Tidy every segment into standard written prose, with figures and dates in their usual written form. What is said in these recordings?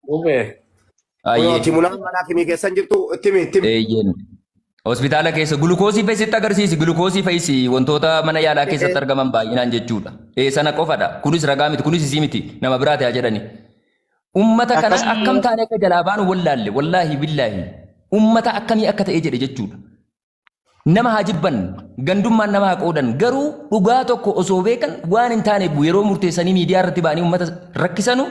Mubee. Ayyee. Kunooti munaan mana kimii keessan jirtu itti himi itti himi. Eeyyeen. Hospitaala keessa gulukoosii fa'i sitti agarsiisi. Gulukoosii fa'is wantoota mana yaalaa keessatti argaman baay'inaan jechuudha. Ee sana qofadha. Kunis ragaa miti. Kunis isii miti. Nama biraa ta'aa jedhani. Ummata kana Akkas akkam taane akka jalaa baanu wallaalle. Wallaahi billaahi. Ummata akkamii akka ta'e jedhe jechuudha. Nama haa jibban, gandummaan nama haa qoodan, garuu dhugaa tokko osoo beekan waan hin taane yeroo murteessanii miidiyaa irratti ba'anii uummata rakkisanu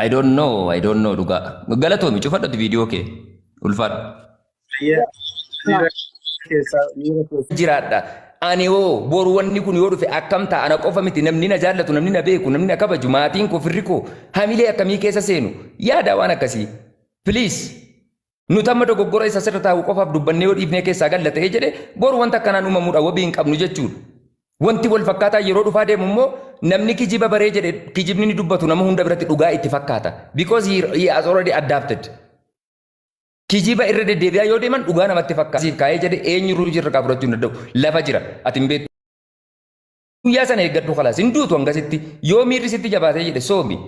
I don't know, I don't know dhugaa. Galatoomi cufadhatu viidiyoo kee. Ulfaadhu. Miira keessa miira keessa. Jiraadha. Ani hoo boru wanni kun yoo dhufe akkam ta'a ana qofa miti namni na jaallatu namni na beeku namni na kabaju maatiin koo firri koo hamilee akkamii keessa seenu yaada waan akkasii. Please. Nuti amma dogoggora isa sirra taa'u qofaaf dubbannee yoo dhiifnee keessaa galla ta'ee jedhe boru wanta akkanaan uumamuudha wabii hin qabnu jechuudha. Wanti wal fakkaataa yeroo dhufaa deemu immoo namni kijiba baree jedhe kijibni ni dubbatu nama hunda biratti dhugaa itti fakkaata. Because he has already adapted. Kijiba irra deddeebi'aa yoo deeman dhugaa namatti fakkaata. Siif kaa'ee jedhe eenyuruu jirra kaa fudhachuu hin danda'u. Lafa jira ati hin beektu. Guyyaa sana eeggadhu kalaas hin duutu hangasitti yoo miirri sitti jabaatee jedhe soomi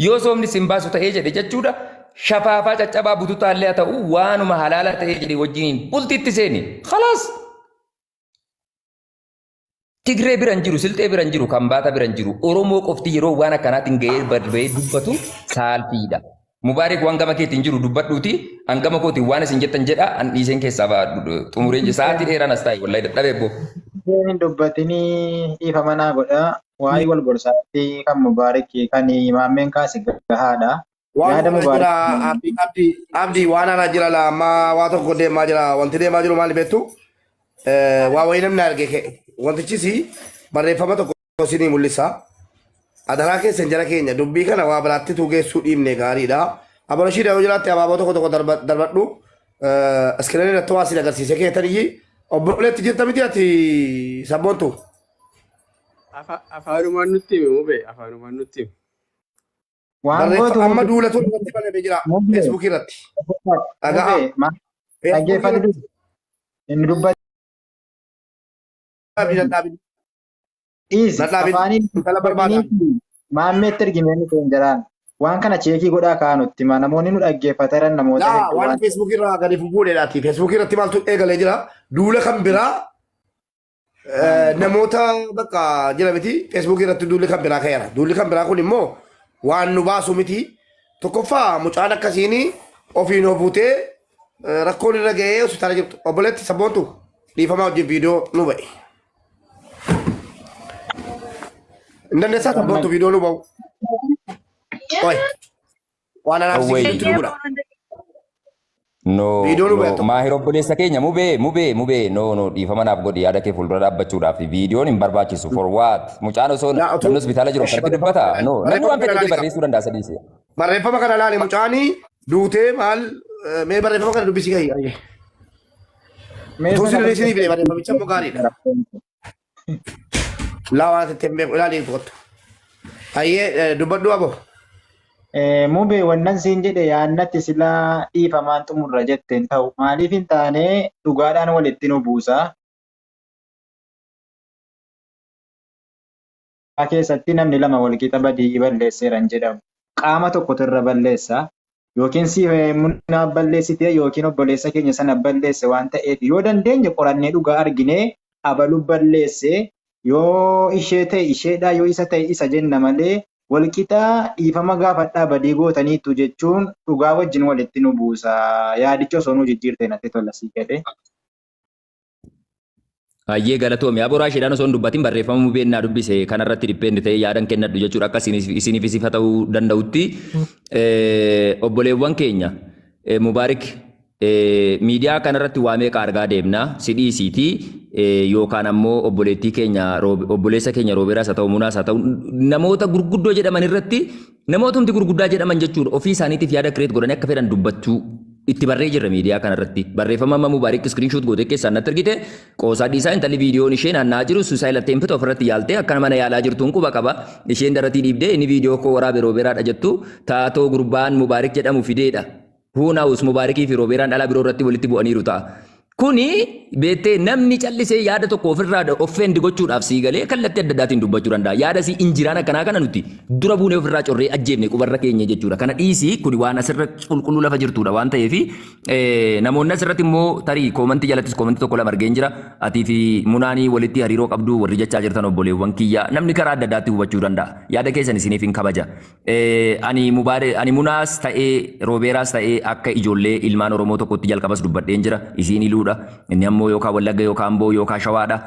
yoo soomni sin baasu ta'ee jedhe jechuudha shafaafaa caccabaa bututaallee haa ta'u waanuma halaala ta'ee jedhe wajjiniin bultitti seeni kalaas. Tigree bira hin jiru, Silxee bira hin jiru, Kambaata bira hin jiru. Oromoo qofti yeroo waan akkanaatiin ga'ee barba'ee dubbatu saalfiidha. Mubaarik waan gama keetiin jiru dubbadhuuti an gama kootiin waan isin jettan jedha an dhiiseen keessaa ba'a xumureen jira. Sa'aatii dheeraan as taa'e wallahi dadhabee boo. Isheen hin dubbatinii dhiifama naa godha. Waa'ee wal gorsaatti kan Mubaarik kan maammeen kaase gahaadha. Waan Yaada kana jira Mubaarik abdii abdii abdii waan ana jira la amma waa tokko deemaa jira wanti deemaa jiru maali beektu waa wayii namni arge ka'e wantichis barreeffama tokko isinii mul'isa. Adaraa keessan jara keenya dubbii kana waa biraatti tuu geessuu dhiibne gaariidha. Abarashii yoo jiraatte abaaboo tokko tokko darbadhu. Iskiriinii irratti waa isin agarsiise keetaniyyi obboleetti jirta miti ati sabboontu. Afaanumaan nutti himi mubee afaanumaan nutti himi. waan Barreeffa gootu amma mubee duulatu irratti baname jira mubee Feesbuukii irratti. Dhaga'a. mubee Feesbuukii dhaggeeffadhu irratti inni dubbate abdii dadhaabin. dhiisi Dadhaabin afaaniin intala barbaada. dubbatiniifi maammeetti ergimee nuti hin jiraan. Waan kana cheekii godhaa kaa'aa nutti hima. Namoonni nu dhaggeeffataran namoota Laa hedduu waan waan feesbuukii irraa gadi fuudheedhaati. Feesbuukii irratti maaltu eegalee jira? Duula kan biraa namoota bakka jira miti feesbuukii irratti duulli kan biraa ka'eera. Duulli kan biraa kun immoo waan nu baasu miti. Tokkoffaa mucaan akkasiin ofiin of fuutee rakkoon irra ga'ee hospitaala jirtu. Obboleetti sabboontu dhiifamaa wajjin viidiyoo nu ba'e. Hin dandeessaa sabboontu viidiyoo nu ba'u. Oi. Waan anaaf si Owwee. gidduutti nu godha. No, Viidiyoo nu no. ba'e. Maahir obboleessa keenya mubee, mubee, mubee. No, no. Dhiifama naaf godhi yaada kee fuuldura dhaabbachuudhaaf. Viidiyoon hin barbaachisu. For what? Mucaan osoo Laa utuu namni hospitaala jiru akkamitti dubbata? No. Namni barreeffama waan kana fedhe ilaali. barreessuu danda'a sadiisi. Barreeffama kana ilaali mucaanii duutee maal mee barreeffama kana dubbisi gahi. Mee Utuu sana sin isinii fide barreeffamicha immoo gaariidha. Laa waan asitti hin beeku ilaali kottu. Hayyee dubbadhu abo. Mubee wannan siin jedhe yaannatti silaa dhiifamaan xumurra jette hin ta'u. Maaliif hin taane dhugaadhaan walitti nu buusa. Keessatti namni lama walqixa badii balleesseera hin jedhamu. Qaama tokkotu irra balleessa. Yookiin si munaa balleessite yookiin obboleessa keenya sana balleesse waan ta'eef yoo dandeenye qorannee dhugaa arginee abalu balleesse yoo ishee ta'e isheedha yoo isa ta'e isa jenna malee walqixa dhiifama gaafadhaa badii gootaniittu jechuun dhugaa wajjin walitti nu buusa. Yaadicha osoo nu jijjiirte natti tola sii jedhe. Hayyee galatoomi. Aboo Raashiidhaan osoo hin dubbatin barreeffama mubeen naa dubbise kanarratti dhipheenne ta'ee yaadan kennadhu jechuudha akka isiniif ifa ta'uu danda'utti. Obboleewwan keenya Mubaarik miidiyaa kanarratti waa meeqa argaa deemna si dhiisiiti yookaan ammoo obboleettii keenya obboleessa keenya Roobeeraas haa ta'u Munaas haa ta'u namoota gurguddoo jedhaman irratti Namootumti gurguddaa jedhaman jechuun ofii isaaniitiif yaada create godhanii akka fedhan dubbachuu itti barree jirra miidiyaa kana irratti. Barreeffama amma Mubaarik screenshot gootee keessaan natti ergite qoosaa dhiisaa intalli viidiyoon ishee naanna'aa jiru suicide attempt ofirratti yaaltee akka mana yaalaa jirtuun quba qaba. Isheen daratii dhiibdee inni viidiyoo koo waraabe Roobeeraadha jettu taatoo gurbaan Mubaarik jedhamu fideedha. Who knows Mubaarikii fi Roobeeraan dhalaa biroo irratti walitti bu'aniiru ta'a. Kuni beektee namni callisee yaada tokko ofirraa offend gochuudhaaf sii galee kallattii adda addaatiin dubbachuu danda'a. Yaada sii injiraan akkanaa kana nuti dura buunee ofirraa corree ajjeefne qubarra keenya jechuudha. Kana dhiisii kuni waan asirra qulqulluu lafa jirtudha waan ta'eef namoonni asirratti immoo tarii koomantii jalattis koomantii tokko lama argeen jira. Atii fi munaanii walitti hariiroo qabdu warri jechaa jirtan obboleewwan kiyya namni karaa adda addaatti hubachuu danda'a. Yaada keessan isiniif hin kabaja. Ani Mubaare ani Munaas ta'ee Roobeeraas ta'ee akka ijoollee ilmaan Oromoo tokkotti jalqabas dubbadheen jira. Isiin Iluudha. Inni ammoo yookaan Wallagga yookaan Amboo yookaan Shawaadha.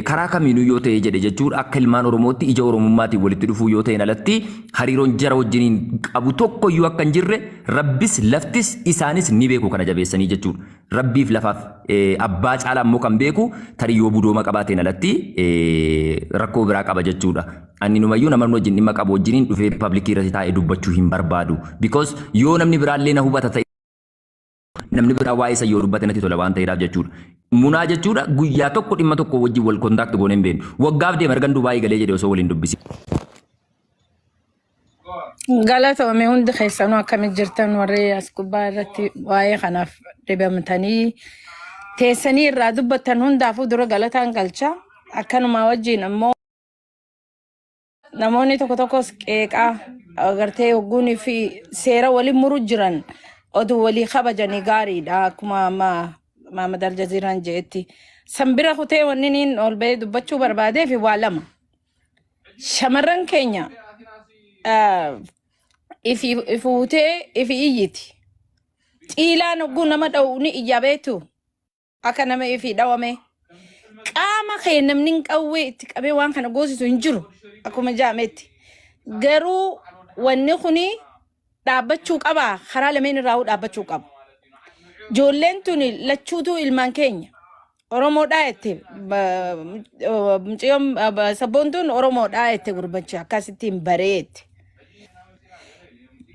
Karaa kamiinuu yoo ta'e jedhe jechuudha akka ilmaan Oromootti ija Oromummaatiin walitti dhufuu yoo ta'een alatti hariiroon jara wajjiniin qabu tokkoyyuu akka hin jirre Rabbis laftis isaanis ni beeku kana jabeessanii jechuudha. Rabbiif lafaaf abbaa caalaa immoo kan beeku tarii yoo budooma qabaateen alatti rakkoo biraa qaba jechuudha. Ani numayyuu nama wajjin dhimma qabu wajjiniin dhufee public irratti taa'ee dubbachuu hin barbaadu. Because yoo namni biraallee na hubata ta'e namni biraa waa'ee isa yoo dubbate natti tola waan ta'eedhaaf jechuudha. Munaa jechuudha guyyaa tokko dhimma tokko wajjin wal contact goonee hin beeknu. Waggaaf deema ergan Dubaayii galee jedhe osoo waliin dubbisi. Galatoome hundi keessanuu akkamitti jirtan warri as gubbaa irratti waa'ee kanaaf dhibamtanii teessanii irraa dubbattan hundaafuu dura galataan galcha. Akkanumaa wajjin ammoo namoonni tokko tokkos qeeqaa agartee hogguunii fi seera waliin muru jiran oduu walii kabajanii gaariidha akkuma amma Maamad Aljaziiraan jedhetti. San bira kutee wanni niin ol ba'ee dubbachuu barbaadee fi waa lama. Shamarran keenya ifi fuutee ifi iyyiti. Xiilaan hogguu nama dha'u ni iyya beektu. Akka nama ifii dhawame. Qaama kee namni hin qawwee itti qabee waan kana goosisu hin jiru. Akkuma jaametti. Garuu wanni kuni dhaabbachuu qaba. Karaa lameen irraa dhaabbachuu qaba. Ijoolleen tuni lachuutuu ilmaan keenya. Oromoodhaa jette mucayyoon sabboontuun Oromoodhaa jette gurbachi akkasittiin baree jette.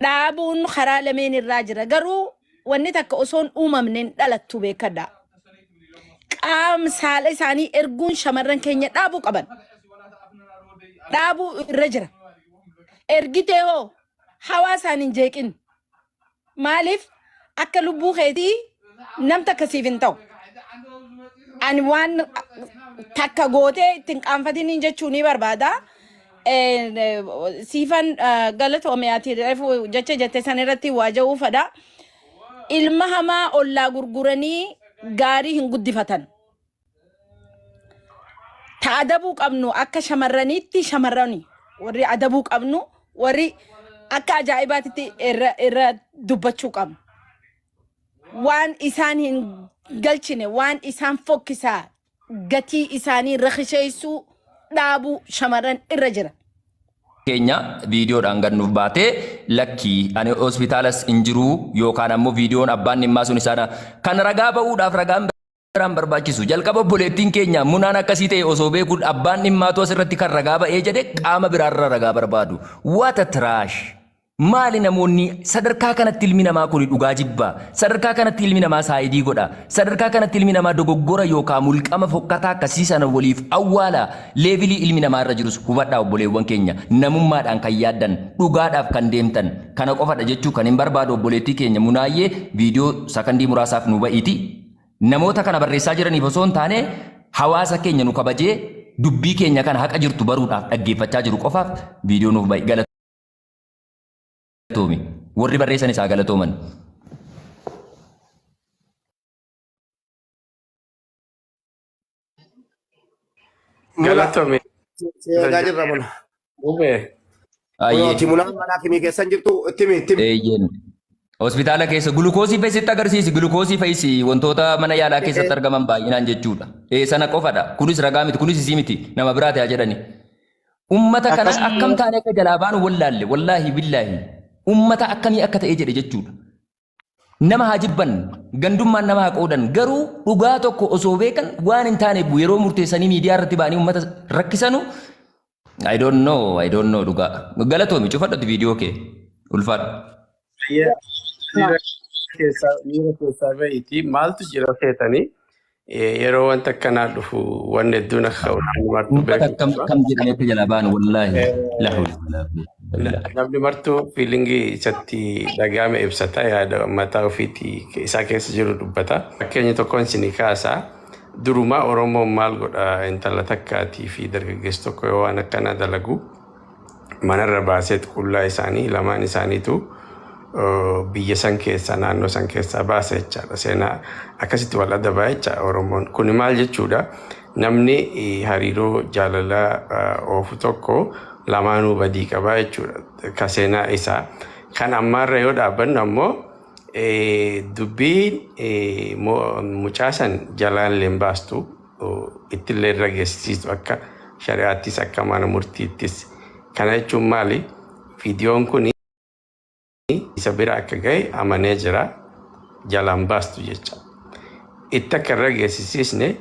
Dhaabuun karaa lameen irraa jira. Garuu wanni takka osoo hin uumamne hin dhalattu beekadha. Qaama saala isaanii erguun shamarran keenya dhaabuu qaban. Dhaabuu irra jira. Ergitee hoo hawaasaan hin jeeqin. Maaliif akka lubbuu keetii nam takka siif hin ta'u. Ani waan takka gootee ittiin qaanfatiniin jechuu ni barbaada. Siifan galatoome ati reefu jecha jette san irratti waa ja'uu fedha. Ilma hamaa ollaa gurguranii gaarii hin guddifatan. Ta adabuu qabnu akka shamarraniitti shamarrani warri adabuu qabnu warri akka ajaa'ibaatitti irra irra dubbachuu qabnu. Waan isaan hin galchine waan isaan fokkisaa gatii isaanii rakisheessuu dhaabuu shamarran irra jira. Keenya viidiyoodhaan gad nuuf baatee lakkii ani hospitaalas hin jiruu yookaan ammoo viidiyoon abbaan dhimmaa sun isaadha. Kan ragaa ba'uudhaaf ragaan biraan barbaachisu. Jalqaba obboleettiin keenya munaan akkasii ta'e osoo beekuun abbaan dhimmaatu asirratti kan ragaa ba'ee jedhe qaama biraarra ragaa barbaadu. What a trash! Maali namoonni sadarkaa kanatti ilmi namaa kuni dhugaa jibba. Sadarkaa kanatti ilmi namaa saayidii godha. Sadarkaa kanatti ilmi namaa dogoggora yookaan mulqama fokkataa akkasii sana waliif awwaala. Leevilii ilmi namaa irra jirus hubadhaa obboleewwan keenya. Namummaadhaan kan yaaddan, dhugaadhaaf kan deemtan. Kana qofadha jechuu kan hin barbaadu obboleettii keenya Munaayyee viidiyoo sakandii muraasaaf nu ba'iiti. Namoota kana barreessaa jiraniif osoo hin taane hawaasa keenya nu kabajee dubbii keenya kana haqa jirtu baruudhaaf dhaggeeffachaa jiru qofaaf viidiyoo nuuf ba'i. Galatoomi. Warri barreessanis haa galatooman. Muna, Galatoomi. si eegaa jirra muna. Mubee. Ayyee. Kunooti munaan mana hakimii keessan jirtu itti himi itti himi. Eeyyeen. Hospitaala keessa gulukoosii fa'i sitti agarsiisi. Gulukoosii fa'is wantoota mana yaalaa keessatti argaman baay'inaan jechuudha. Ee sana qofadha. Kunis ragaa miti. Kunis isii miti. Nama biraa ta'aa jedhani. Ummata kana Akkasuma akkam taane akka jalaa baanu wallaalle. Wallaahi billaahi. Ummata akkamii akka ta'ee jedhe jechuudha. Nama haa jibban, gandummaan nama haa qoodan, garuu dhugaa tokko osoo beekan waan hin taane yeroo murteessanii miidiyaa irratti ba'anii uummata rakkisanu I don't know, I don't know dhugaa. Galatoomi cufadhati viidiyoo kee. Ulfaadhu. Miira keessaa miira keessaa bahiiti maaltu jira feetanii. Yeroo wanta akkanaa dhufu wanni hedduun akka ka'u namni martuu Uummata beekuu akkam qaba. akkam jedhanii akka jalaa ba'an wallaahi. Laa hawla walaa quwwata illa billah. Namni martuu feelingii isatti dhaga'ame ibsata, yaada mataa ofiitii isaa keessa jiru dubbata. Fakkeenya tokkoon isinii kaasa. Durumaa Oromoon maal godha? Intala takkaatii fi dargaggeessi tokko yoo waan akkanaa dalagu manarra baaseet qullaa isaanii lamaan isaaniitu biyya san keessaa, naannoo san keessaa baasa jechaadha. Seenaa akkasitti wal adabaa jecha Oromoon. Kuni maal jechuudha? Namni hariiroo jaalalaa oofu tokko lamaanuu badii qabaa jechuudha. Ka seenaa isaa. Kan ammaarra yoo dhaabbannu ammoo dubbiin mucaa san jalaan illee hin baastu, ittillee irra geessisiistu, akka shari'aattis akka mana murtiittis. Kana jechuun maali? Viidiyoon kun isa bira akka gahe amanee jira, jalaan baastu jecha. Itti akka irra geessisiisne,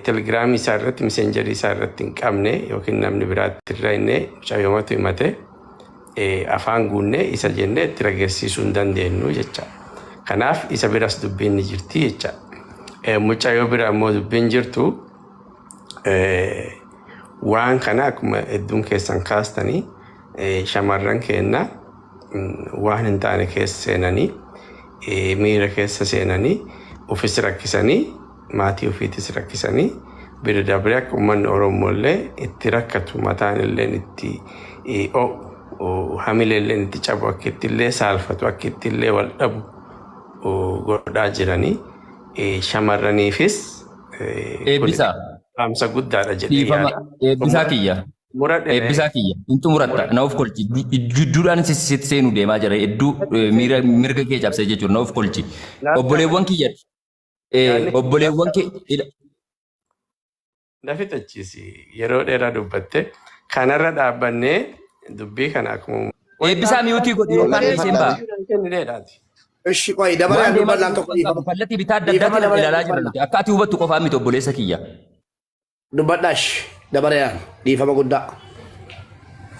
telegiraamii isaa irratti, messengerii isaa irratti hin qabne yookiin namni biraatti irra hinne, mucayyoomatu himate, afaan guunne isa jennee itti rageessisuu hin dandeenyu jecha. Kanaaf isa biras dubbiin ni jirti jecha. Mucayyoo bira immoo dubbiin jirtu, waan kana akkuma hedduun keessan kaastanii, shamarran keenya waan hin taane keessa seenanii, miira keessa seenanii, ofis rakkisanii, maatii ofiitis rakkisanii, bira dabree akka uummanni Oromoo illee itti rakkatu, mataan illee itti o'u, hamilee illee itti cabu, akka itti illee saalfatu, akka itti illee wal dhabu godhaa jiranii, shamarraniifis kun Eebbisaa. dhaamsa guddaadha jedhee Dhiifama. yaada. Eebbisaa kiyya. Muradhe. Eebbisaa kiyya. Hin xumuratta. Na of kolchi. Jidduudhaan sitti seenuu deemaa jira. Hedduu miira mirga kee cabsee jechuudha. Na of kolchi. Obboleewwan kiyya. Obboleewwan kee. Na fixachiisi, yeroo dheeraa dubbatte. Kanarra dhaabbannee dubbii kana akkuma Eebbisaa, mute godhi yookaan dhiiseen ba'a. Kennineedhaati. Ishi qoy, dabaree Waan deemaa dubbannaan jiru tokko qabu dhiifama. kallattii bitaa adda Dhiifama, addaatiin dabaree ilaalaa jira dubbanna. nuti. Akka ati hubattu qofaa miti, obboleessa kiyya. Dubbadhaash, dabaree dhiifama guddaa.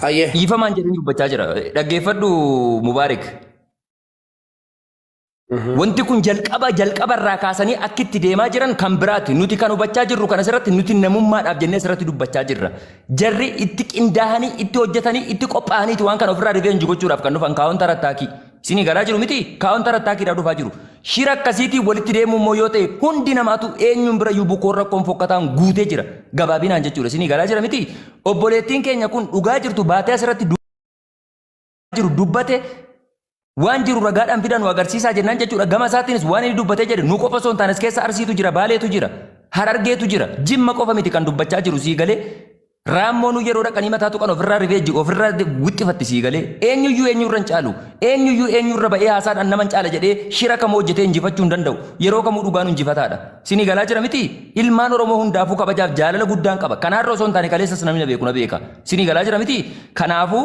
Hayyee. Dhiifamaan jedhanii dubbachaa jira. Dhaggeeffadhu, Mubaarik. Wanti kun jalqaba jalqaba irraa kaasanii akka itti deemaa jiran kan biraati. Nuti kan hubachaa jirru kan asirratti nuti namummaadhaaf jennee asirratti dubbachaa jirra. Jarri itti qindaa'anii, itti hojjetanii, itti qophaa'aniiti waan kana ofirraa revenge gochuudhaaf kan dhufan, counter attackii. Isinii galaa jiru miti? Counter attackiidhaaf dhufaa jiru. Shira akkasiitiin walitti deemuu immoo yoo ta'e, hundi namaatu eenyuun bira iyyuu bukoon rakkoon fokkataan guutee jira. Gabaabinaan jechuudha. Isinii galaa jira miti? Obboleettiin keenya kun dhugaa jirtu baatee asirratti jiru dubbate, waan jiru ragaadhaan fidan nu agarsiisaa jennaan jechuudha. Gama isaatiinis waan inni dubbatee jedhe, nu qofa osoo hin taane as keessa Arsiitu jira, Baaleetu jira, Harargeetu jira, Jimma qofa miti kan dubbachaa jiru, sii galee. Raammoo nu yeroo dhaqanii mataa tuqan ofirraa revenge ofirraa wixxifatti, sii galee. Eenyuyyuu eenyurra hin caalu. Eenyuyyuu eenyurra ba'ee haasaadhaan nama hin caala jedhee shira kamuu hojjetee injifachuu hin danda'u. Yeroo kamuu dhugaan injifataadha. Sinii galaa jira miti? Ilmaan Oromoo hundaafuu kabajaaf jaalala guddaan qaba. Kanaarra osoo hin taane kaleessas namni na beeku na beeka. Sinii galaa jira miti? Kanaafuu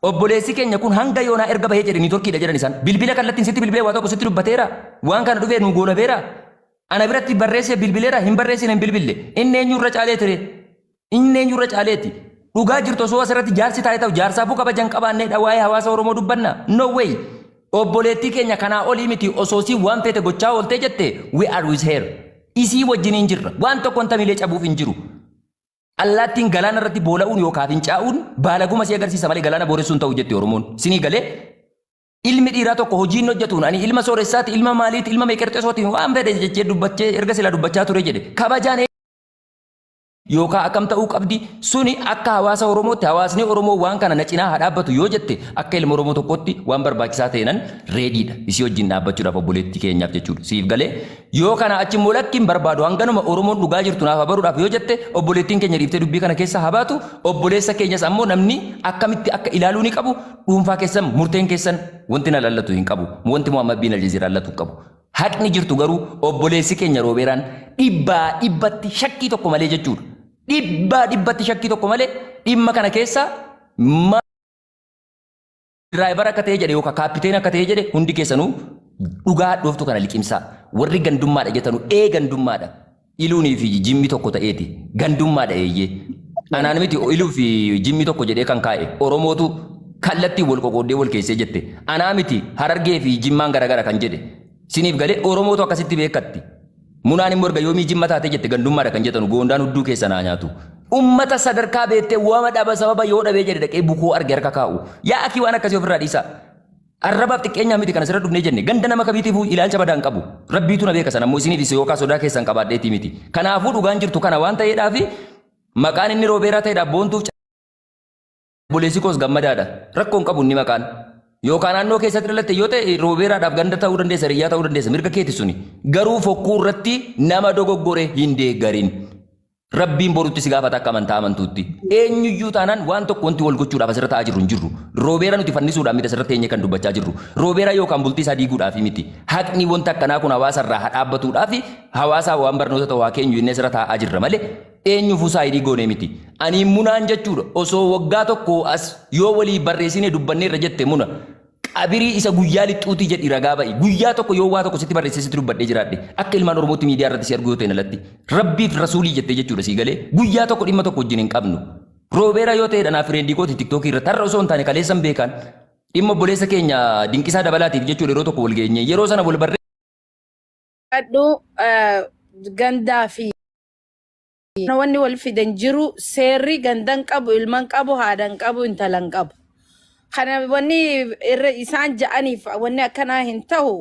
obboleessi keenya kun hanga yoonaa erga bahee jedhe networkiidha jedhan isaan. Bilbila kallattiin sitti bilbilee waa tokko sitti dubbateera? Waan kana dhufee nu goolabeera? Ana biratti barreessee bilbileera? Hin barreessine, hin bilbille. Inni eenyurra caalee ture? Inni eenyurra caaleeti? Dhugaa jirtu osoo asirratti jaarsi taa'ee ta'u, jaarsaafuu kabajan qabaanneedha waa'ee hawaasa Oromoo dubbanna. No way. Obboleettii keenya kanaa olii miti, osoo siin waan feete gochaa ooltee jette, we are with her. Isii wajjin hin jirra. Waan tokko hin tamilee cabuuf hin jiru. Allaattiin galaana irratti boola'uun yookaan fincaa'uun baalaguma si agarsiisa malee galaana booressuun ta'u jette Oromoon. Sinii galee? Ilmi dhiiraa tokko hojiin hojjetuun ani ilma sooressaati, ilma maaliiti, ilma meeqerxesootiin waan fedhe jechee dubbachee erga silaa dubbachaa ture jedhe. Kabajaan yookaan akkam ta'uu qabdi suni akka hawaasa Oromootti, hawaasni Oromoo waan kana na cinaa haa dhaabbatu yoo jette, akka ilma Oromoo tokkootti waan barbaachisaa ta'e nan readydha isii wajjin dhaabbachuudhaaf, obboleettii keenyaaf jechuudha. Siif galee? Yoo kana achi immoo lakki, hin barbaadu, hanganuma Oromoon dhugaa jirtu naaf haa baruudhaaf yoo jette, obboleettiin keenya dhiiftee dubbii kana keessa haa baatu. Obboleessa keenyas ammoo namni akkamitti akka ilaaluu ni qabu. Dhuunfaa keessan murteen keessan wanti na lallatu hin qabu, wanti Muhammad bin Aljazeeraa lallatu hin qabu. Haqni jirtu garuu obboleessi keenya Roobeeraan dhibbaa dhibbatti shakkii tokko malee jechuudha. Dhibbaa dhibbatti shakkii tokko malee dhimma kana keessa driver akka ta'e jedhe yookaan kaapiteena akka ta'e jedhe, hundi keessanuu dhugaa hadhooftu kana liqimsaa. Warri gandummaadha jettanu, ee, gandummaadha. Iluunii fi Jimmi tokko ta'eeti. Gandummaadha, eeyyee. Anaan miti Iluu fi Jimmi tokko jedhee kan kaa'e. Oromootu kallattiin wal qoqooddee wal keessee jette. Anaa miti Harargee fi Jimmaan garagara kan jedhe. Siniif galee? Oromootu akkasitti beekatti. Munaan immoo erga yoomii jimma taatee jette gandummaadha kan jetanu goondaan hudduu keessa naa nyaatu. Ummata sadarkaa beektee waama dhaba sababa yoo dhabee jedhe dhaqee bukoo arge harka kaa'u. Yaa akii waan akkasii ofirraa dhiisaa. Arrabaaf xiqqeenyaa miti kan asirra dhufnee jenne ganda nama kamiitiifuu ilaalcha badaa hin qabu. Rabbiitu na beeka sana immoo isiniif isa yookaan sodaa keessan qabaadheetii miti. Kanaafuu dhugaan jirtu kana waan ta'eedhaafi maqaan inni roobeeraa ta'eedhaaf boontuuf Obboleessi koos gammadaadha. Rakkoo hin qabu inni maqaan. Yookaan naannoo keessatti dhalatte yoo ta'e roobeeraadhaaf ganda ta'uu dandeessa, hiriyyaa ta'uu dandeessa. Mirga keeti suni. Garuu fokkuu irratti nama dogoggore hin deeggarin. Rabbiin borutti si gaafata akka amantaa amantuutti. Eenyuyyuu taanaan waan tokko wanti wal gochuudhaaf asirra taa'aa jirru hin jirru. Roobeera nuti fannisuudhaan miti asirra teenyee kan dubbachaa jirru. Roobeera yookaan bultii isaa diiguudhaaf miti. Haqni wanta akkanaa kun hawaasa irraa haa dhaabbatuudhaaf hawaasaaf waan barnoota ta'u haa keenyu jennee asirra taa'aa jirra malee Eenyufuu saayidii goonee miti. Anii munaan jechuudha osoo waggaa tokkoo as yoo walii barreessinee dubbanneerra jette muna qabirii isa guyyaa lixxuutii jedhi ragaa ba'i. Guyyaa tokko yoo waa tokko sitti barreessee sitti dubbadhee jiraadhe akka ilmaan Oromootti miidiyaa irratti si arguu yoo ta'e alatti rabbiif rasuulii jettee jechuudha sii galee guyyaa tokko dhimma tokko wajjin hin qabnu. Roobeera yoo ta'edha naa fireendii kooti tiktookii irratti har'a osoo hin taane kaleessan beekaan dhimma obboleessa keenya dinqisaa dabalaatiif jechuudha yeroo tokko wal geenye yeroo sana wal barree Dhadhu gandaa fi wanni wal fidan jiru seerri gandan qabu ilman qabu haadhan qabu intalan qabu. Kana wanni irra isaan ja'aniif wanni akkanaa hin ta'u.